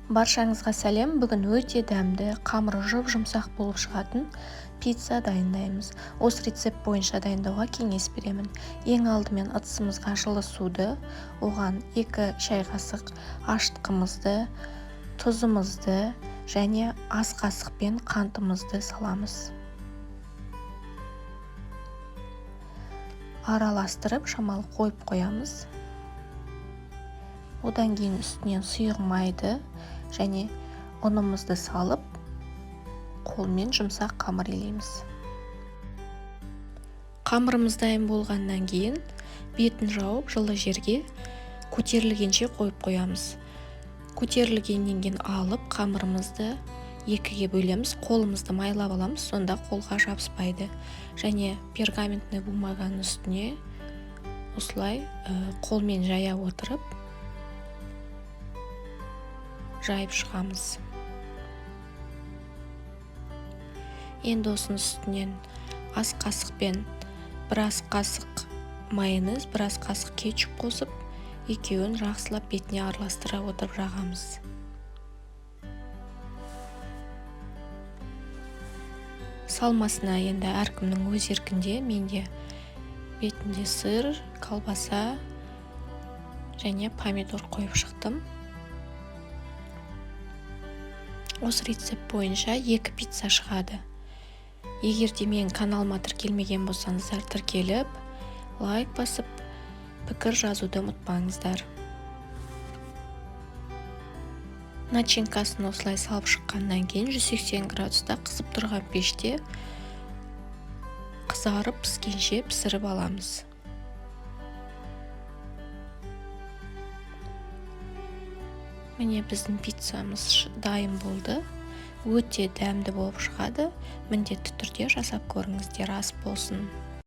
Баршаңызға сәлем. Бүгін өте дәмді, қамыры жұп-жұмсақ болып шығатын пицца дайындаймыз. Осы рецепт бойынша дайындауға кеңес беремін. Ең алдымен ыдысымызға жылы суды, оған 2 шай қасық ашытқымызды, тұзымызды және ас қасықпен қантымызды саламыз. Араластырып шамалы қойып қоямыз. Одан кейін үстінен сұйық майды және ұнымызды салып, қолмен жұмсақ қамыр илейміз. Қамырымыз дайын болғаннан кейін бетін жауып, жылы жерге көтерілгенше қойып қоямыз. Көтерілгеннен кейін алып, қамырымызды екіге бөлеміз, қолымызды майлап аламыз, сонда қолға жабыспайды. Және пергаментный бумаганың үстіне осылай қолмен жая отырып жайып шығамыз. Енді осының үстінен ас қасықпен бір ас қасық майонез, бір ас қасық кетчуп қосып, екеуін жақсылап бетіне араластыра отырып жағамыз. Салмасына енді әркімнің өз еркінде, менде бетінде сыр, колбаса және помидор қойып шықтым. Осы рецепт бойынша 2 пицца шығады. Егер де менің каналыма тіркелмеген болсаңыздар, тіркеліп, лайк басып, пікір жазуды ұмытпаңыздар. Начинкасын осылай салып шыққаннан кейін 180 градуста қызып тұрған пеште қызарып піскенше пісіріп аламыз. Міне біздің пиццамыз дайын болды. Өте дәмді болып шығады. Міндетті түрде жасап көріңіздер. Ас болсын.